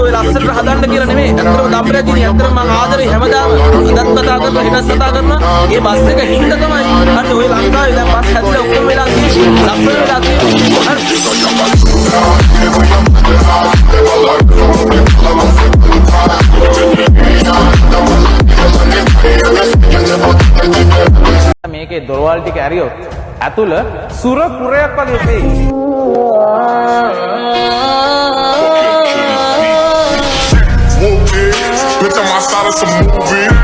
ඔය ලස්සනට හදන්න කියලා නෙමෙයි. ඇත්තටම දම්රැජිනි ඇත්තටම මං ආදරේ හැමදාම අදත් කතා කරනවා හෙටත් කතා කරනවා. ඒ බස් එක හින්දා තමයි හරි ඔය ලංකාවේ දැන් බස් හැදිලා ඔක්කොම වෙලා තියෙන්නේ. ලස්සන වෙලා තියෙන්නේ. හරි. මේකේ දොරවල් ටික ඇරියොත් ඇතුළ සුර කුරයක් වගේ පෙයි. Bitch, I'm outside of some movie.